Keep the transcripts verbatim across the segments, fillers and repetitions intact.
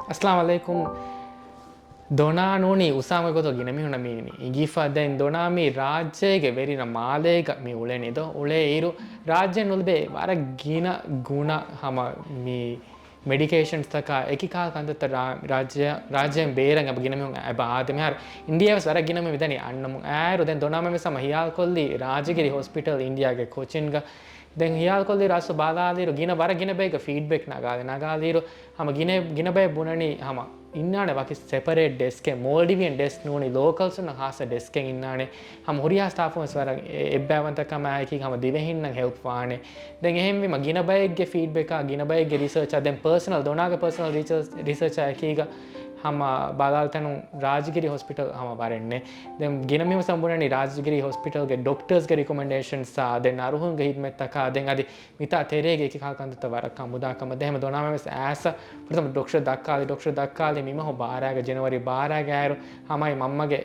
އައްސަލާމު ޢަލައިކުމް. ދޮނާ ނޫނީ އުސާމުގެ ގޮތުގަ ގިނަ މީހުންނަށް މި އިނގިފަ. ދެން ދޮނާ މީ ރާއްޖޭގެ ވެރިނަ މާލޭގަ މި އުޅެނީ ދޯ. އުޅޭ އިރު ރާއްޖޭ ނުލިބޭ ވަރަށް ގިނަ ގުނަ ހަމަ މި މެޑިކޭޝަންސްތަކާ އެކި ކަހަލަ ކަންތައްތައް ރާ-، ރާއްޖެ-، ރާއްޖޭން ބޭރަށް އެބަ ގިނަ މީހުން އެބަ އާދޭ. މިހާރު އިންޑިޔާ ވެސް ވަރަށް ގިނަ މީހުން މިދަނީ އަންނަމުން. އާއިރު ދެން ދޮނާމެން ވެސް ހަމަ ހިޔާލުކޮށްލީ ރާޖިގިރި ހޮސްޕިޓަލް އިންޑިޔާގެ ކޮޗިންގަ. ދެން ހިޔާލުކޮށްލިއިރު އަސްލު ބަލާލިއިރު ގިނަ ވަރަށް ގިނަ ބައެއްގެ ފީޑްބެކް ނަގާލި، ނަގާލިއިރު ހަމަ ގިނަ، ގިނަ ބައެއް ބުނަނީ ހަމަ އިންނާނެ ވަކި ސެޕަރޭޓް ޑެސްކެއް، މޯލްޑިވިއަން ޑެސްކް ނޫނީ ލޯކަލްސުންނަށް ހާއްސަ ޑެސްކެއް އިންނާނެ. ހަމަ ހުރިހާ ސްޓާފުން ވެސް ވަރަށް އެ-، އެއްބައިވަންތަކަމާއެކީ ހަމަ ދިވެހިންނަށް ހެލްޕް ވާނެ. ދެން އެހެންވީމަ ގިނަ ބައެއްގެ ފީޑްބެކާ، ގިނަ ބައެއްގެ ރިސަރޗާ، ދެން ޕާސަނަލް ދޮނާގެ ޕާސަނަލް ރިސަރޗް، ރިސަރޗާ އެކީގަ ހަމަ ބަލާލިތަނުން ރާޖިގިރި ހޮސްޕިޓަލް ހަމަ ވަރެއް ނެތް. ދެން ގިނަ މީހުން ވެސް ބުނަނީ ރާޖިގިރި ހޮސްޕިޓަލްގެ ޑޮކްޓަރސްގެ ރިކޮމެންޑޭޝަންސްއާ، ދެން އަރުހުންގެ ހިދްމަތްތަކާ، ދެން އަދި މިތާ ތެރޭގެ އެކި ކަހަލަ ކަންތައްތައް ވަރަށް ކަމުދާ ކަމަށް. ދެން ހަމަ ދޮނާމެން ވެސް އައިސް ފުރަތަމަ ޑޮކްޓަރަށް ދައްކާލި، ޑޮކްޓަރަށް ދައްކާލި މި މަހު ބާރައިގަ، ޖެނުއަރީ ބާރައިގަ އައިރު ހަމައި މަންމަގެ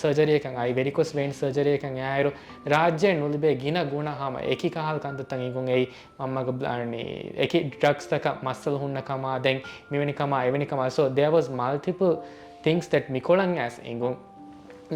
ސަރޖަރީއެއް ކަން އައި، ވެރިކޮސް ވެއިން ސަރޖަރީއެއް ކަން އައިރު ރާއްޖޭން ނުލިބޭ ގިނަ ގުނަ ހަމަ އެކި ކަހަލަ ކަންތައްތައް އިނގުން އެއީ މަންމަގެ ބްލ-، އަނީ، އެކި ޑްރަގްސްތަކަށް މައްސަލަ ހުންނަ ކަމާ، ދެން މިވެނި ކަމާ، އެވެނި ކަމާ. So there was multiple things that މިކޮޅަށް އައިސް އިނގުން.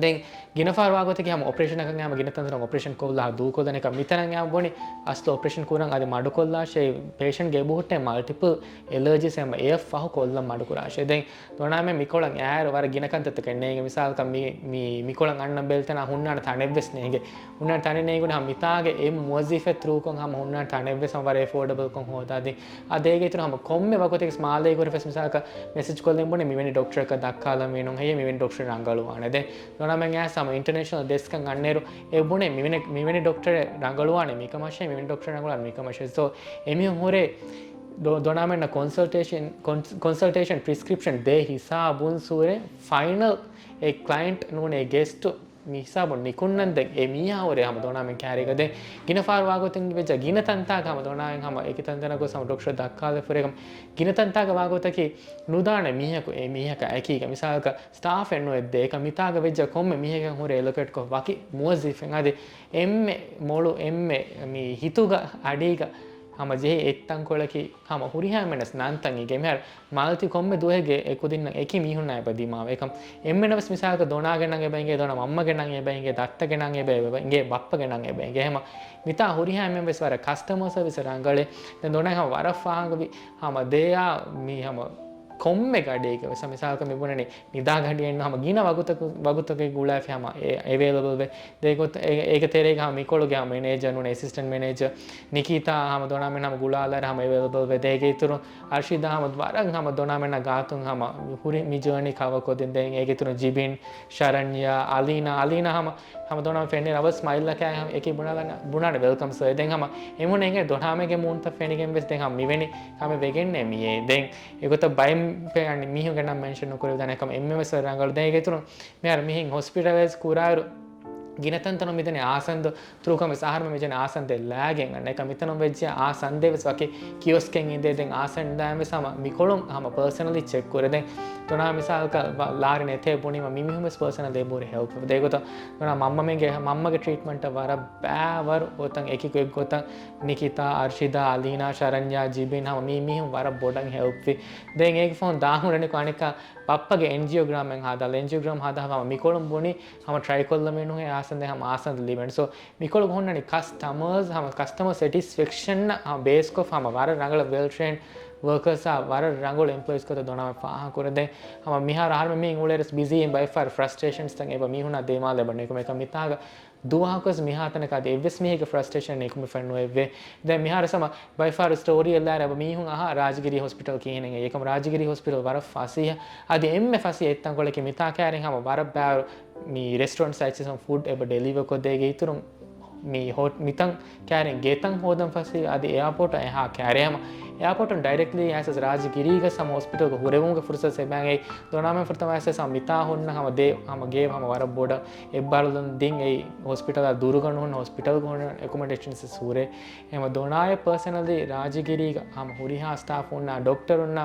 ދެން ގިނަ ފަހަރު ވާގޮތަކީ ހަމަ އޮޕަރޭޝަނަކަށް އައިމަ ގިނަ ތަންތަނަށް އޮޕަރޭޝަން ކޮށްލާ ދޫކޮށްލަން އެކަ މިތަނަށް އައިމަ ބުނި އަސްލު އޮޕަރޭޝަން ކުރަން އަދި މަޑުކޮށްލާށޭ ޕޭޝަންޓްގެ އެބަހުއްޓޭ މަލްޓިޕަލް އެލަރޖީސް އެމަ އެއަށް ފަހު ކޮށްލަން މަޑުކުރާށޭ. ދެން ދޮނާމެން މިކޮޅަށް އައިރު ވަރަށް ގިނަ ކަންތައްތަކެއް ނޭނގެ. މިސާލަކަށް މި، މި، މިކޮޅަށް އަންނަން ބެލިތަނާ ހުންނާނެ ތަނެއްވެސް ނޭނގެ. ހުންނާނެ ތަނެއް ނޭނގުނީ ހަމަ މިތާގެ އެއް މުވައްޒިފެއް ތްރޫކޮށް ހަމަ ހުންނާނެ ތަނެއްވެސް ހަމަ ވަރަށް އެފޯޑަބަލްކޮށް ހޯދާދިން. އާ ދޭގެ އިތުރު ހަމަ ކޮންމެ ވަގުތެއް މާލޭ ގުރެފެސް މިސާލަކަށް މެސެޖް ކޮށްލެން ބުނި މިވެނި ޑޮކްޓަރަކަށް ދައްކާލަން މީނުން ހެއްޔޭ މިވެނި ޑޮކްޓަރެއް ރަނގަޅުވާނެ. ދެން ދޮނާމެން އައިސް ހަމަ އިންޓަރނޭޝަނަލް ޑެސްކަށް އަންނައިރު އެ ބުނެ މިވެނި، މިވެނި ޑޮކްޓަރެއް ރަނގަޅުވާނެ މިކަމަށޭ، މިވެނި ޑޮކްޓަރެއް ރަނގަޅުވާނެ މިކަމަށޭ. ސޯ އެމީހުން ހުރޭ ދޮ-، ދޮނާމެންނަށް ކޮންސަލްޓޭޝަން، ކޮން-، ކޮންސަލްޓޭޝަން ޕްރިސްކްރިޕްޝަން ދޭ ހިސާބުން ސޫރެ ފައިނަލް އެ ކްލައިންޓް ނޫނޭ ގެސްޓު މި ހިސާބުން ނިކުންނަން ދެން އެ މީހާ ހުރޭ ހަމަ ދޮނާމެން ކާރީގަ. ދެން ގިނަ ފަހަރު ވާގޮތުން ވެއްޖެ ގިނަ ތަންތާގަ ހަމަ ދޮނާއިން ހަމަ އެކި ތަންތަނަށް ގޮސް ހަމަ ޑޮކްޓަރަށް ދައްކާލެ ފުރޭ ކަމަށް ގިނަ ތަންތާގަ ވާގޮތަކީ ނުދާނެ މީހަކު އެ މީހަކާ އެކީގަ މިސާލަކަށް ސްޓާފެއް ނުވެއްދޭ އެކަ މިތާގަ ވެއްޖެ ކޮންމެ މީހަކަށް ހުރެ އެލޮކޭޓްކޮށް ވަކި މުވައްޒިފެއް އަދި އެންމެ މޮޅު އެންމެ މި ހިތުގަ އަޑީގަ ހަމަ ޖެހި އެއްތަންކޮޅަކީ ހަމަ ހުރިހާ މެނަސް ނަންތަން އިނގޭ. މިހާރު މަލްޓި ކޮންމެ ދުވަހެއްގެ އެކުދިންނަށް އެކި މީހުންނާ އެބަ ދިމާވޭ. އެކަމް އެންމެނަށް ވެސް މިސާލަކަށް ދޮނާގެ ނަން އެބަ އިނގޭ، ދޮނާ މަންމަގެ ނަން އެބަ އިނގޭ، ދައްތަގެ ނަން އެބަ އިނގޭ، ބައްޕަގެ ނަން އެބަ އިނގޭ. ހަމަ މިތާ ހުރިހާ އެންމެން ވެސް ވަރަށް ކަސްޓަމަރ ސަރވިސް ރަނގަޅޭ. ދެން ދޮނާ ހަމަ ވަރަށް ފާހަގަވި ހަމަ ދެޔާ މި ހަމަ ކޮންމެ ގަޑީގެ ވެސް މިސާލަކަށް މި ބުނަނީ ނިދާ ގަޑިއެއްނު ހަމަ ގިނަ ވަގުތަކު، ވަގުތަކެއް ގުޅާފި ހަމަ އެ އެވޭލަބަލް ވޭ. ދޭގޮތަށް އޭ-، އޭގެ ތެރޭގަ ހަމަ މިކޮޅުގެ ހަމަ މެނޭޖަރ ނޫން އެސިސްޓެންޓް މެނޭޖަރ ނިކީތާ ހަމަ ދޮނާމެން ހަމަ ގުޅާލާއިރު ހަމަ އެވޭލަބަލް ވޭ. ދޭގެ އިތުރު އަރްޝިދާ ހަމަ ވަރަށް ހަމަ ދޮނާމެންނަށް ގާތުން ހަމަ ހުރި މި ޖާނީ ކަވަރ ކޮށްދިން. ދެން އޭގެ އިތުރު ޖިބިން، ޝަރަންޔާ، އަލީނާ، އަލީނާ ހަމަ، ހަމަ ދޮނާމެން ފެންނަ ރަވަސް ސްމައިލްއަކާ އެކީ ބުނާލަން، ބުނާނެ ވެލްކަމް ސަރ. ދެން ހަމަ އެމުން އެނގޭ ދޮނާމެންގެ މޫނުތައް ފެނިގެން ވެސް ދެން ހަމަ މިވެނި ކަމެއް ވެގެންނޭ މިއޭ. ދެން އެގޮތަށް ބައެއް މީހުންގެ ނަން މެންޝަން ނުކުރެވިދާނެ ކަމަށް އެންމެ ވެސް ވަރަށް ރަނގަޅު. ދެން އޭގެ އިތުރުން މިހާރު މިހެން ހޮސްޕިޓަލައިޒް ކުރާއިރު ގިނަ ތަންތަނުން މިދަނީ އާސަންދު ތުރުކަމެސް އަހަރުމެ މިޖެން އާސަންދެއް ލާގެން އަންނަ އެކަ މިތަނުން ވެއްޖެ އާސަންދެއް ވެސް ވަކި ކިޔޮސްކެއް އިނދޭ. ދެން އާސަންދާއިން ވެސް ހަމަ މިކޮޅުން ހަމަ ޕާސަނަލީ ޗެކް ކުރޭ. ދެން ދޮނާ މިސާލަކަށް ވަ-، ލާރި ނެތޭ ބުނީމަ މި މީހުން ވެސް ޕާސަނަލް އެބަހުރި ހެލްޕް ދޭ ގޮތަށް ދޮނާ މަންމަމެންގެ، މަންމަގެ ޓްރީޓްމަންޓަށް ވަރަށް ބައިވަރު ގޮތަށް އެކި ގޮތްގޮތަށް ނިކިތާ، އަރްޝިދާ، އަލީނާ، ޝަރަންޔާ، ޖިބިން ހަމަ މި މީހުން ވަރަށް ބޮޑަށް ހެލްޕްވި. ދެން އޭގެ ފަހުން ދާހުން ރަނިކު އަނެއްކާ ބައްޕަގެ އެންޖިއޯގްރާމެއް ހަދާލަ، އެންޖިއޯގްރާމް ހަދާ ހަމަ މިކޮޅުން ބުނި ހަމަ ޓްރައި ކޮށްލަ މީނުން އެ އާސަންދެ ހަމަ އާސަންދެ ލިބެން. ސޯ މިކޮޅުގަ ހުންނަނީ ކަސްޓަމަރސް ހަމަ ކަސްޓަމަރ ސެޓިސްފެކްޝަން ހަމަ ބޭސްކޮށް ހަމަ ވަރަށް ރަނގަޅަށް ވެލް ޓްރޭންޑް ވަރކަރސް އާ ވަރަށް ރަނގަޅު އެމްޕްލޮއީސް ގޮތަށް ދޮނާމެ ފާހަގަކުރެ. ދެން ހަމަ މިހާރު އަހަރުމެ މީން އުޅޭރަސް ބިޒީ އިން ބައެއް ފަހަރު ފްރަސްޓްރޭޝަންސް ތަން އެބަ މީހުނާ ދޭމާލެ އެބަ ނިކުމެކަ މިތާގަ ދުވަހަކުވެސް މިހާތަނަކަށް އަދި އެއްވެސް މީހެއްގެ ފްރަސްޓްރޭޝަން ނިކުމެފަ ނުވެއްވޭ. ދެން މިހާރު ސަމަ ބައެއް ފަހަރު ސްޓޯރީ އެއްލާރެ އެބަ މީހުން އަހާ ރާޖިގިރީ ހޮސްޕިޓަލް ކިހިނެއް އެކަމް ރާޖިގިރީ ހޮސްޕިޓަލް ވަރަށް ފަސޭހަ. އަދި އެންމެ ފަސޭހަ އެއްތަންކޮޅެކޭ މިތާ ކައިރިން ހަމަ ވަރަށް ބާރު މި ރެސްޓޯރެންޓް ސައިޓްސް ފުޑް އެބަ ޑެލިވަ ކޮށްދޭގެ އިތުރުން މި ހޯ-، މިތަން ކައިރިން ގެތަން ހޯދަން ފަސޭހަ އަދި އެއާޕޯޓަށް އެހާ ކައިރި ހަމަ އެއާޕޯޓުން ޑައިރެކްޓްލީ އައިސަސް ރާޖި ގިރީގަ ހަމަ ހޮސްޕިޓަލްގަ ހުރެވުމުގެ ފުރުސަތު އެބައިނގޭ. ދޮނާމެން ފުރަތަމަ އައިސަސް ހަމަ މިތާ ހުންނަ ހަމަ ދޭ ހަމަ ގޭ ހަމަ ވަރަށް ބޮޑަށް އެއްބާރުލުން ދިން އެއީ ހޮސްޕިޓަލާ ދުރުގަ ނުހުންނަ ހޮސްޕިޓަލްގަ ހުންނަ އެކޮމޮޑޭޝަންސް ހުރޭ. އެމަ ދޮނާއެއް ޕާސަނަލީ ރާޖި ގިރީގަ ހަމަ ހުރިހާ ސްޓާފުންނާ ޑޮކްޓަރުންނާ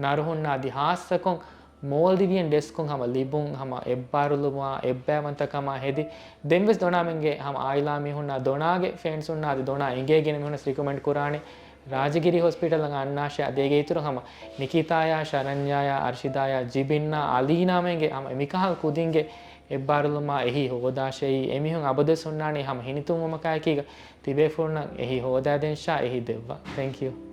ނަރުހުންނާ އަދި ހާއްސަކޮށް މޯލްޑިވިއަން ޑެސްކުން ހަމަ ލިބުން ހަމަ އެއްބާރުލުމާ އެއްބައިވަންތަކަމާ ހެދި، ދެންވެސް ދޮނާމެންގެ ހަމަ އާއިލާ މީހުންނާ ދޮނާގެ ފެންސުންނާ އަދި ދޮނާ އިނގޭ ގިނަ މީހުންނަސް ރިކޮމެންޑް ކުރާނެ. ރާޖަގިރީ ހޮސްޕިޓަލަށް އަންނާށޭ. އަދި އޭގެ އިތުރު ހަމަ ނިކިތާޔާ، ޝަރަންޔާޔާ، އަރްޝިދާޔާ، ޖިބިންނާ، އަލީނާމެންގެ ހަމަ އެމިކަހަލަ ކުދިންގެ އެއްބާރުލުމާ އެހީ ހޯދާށޭ. އެމީހުން އަބަދުވެސް ހުންނާނީ ހަމަ ހިނިތުންވުމަކާއެކީގަ ތިބޭފުޅުންނަށް އެހީ ހޯދާދޭންށާ އެހީ ދެއްވާ. ތެންކް ޔޫ.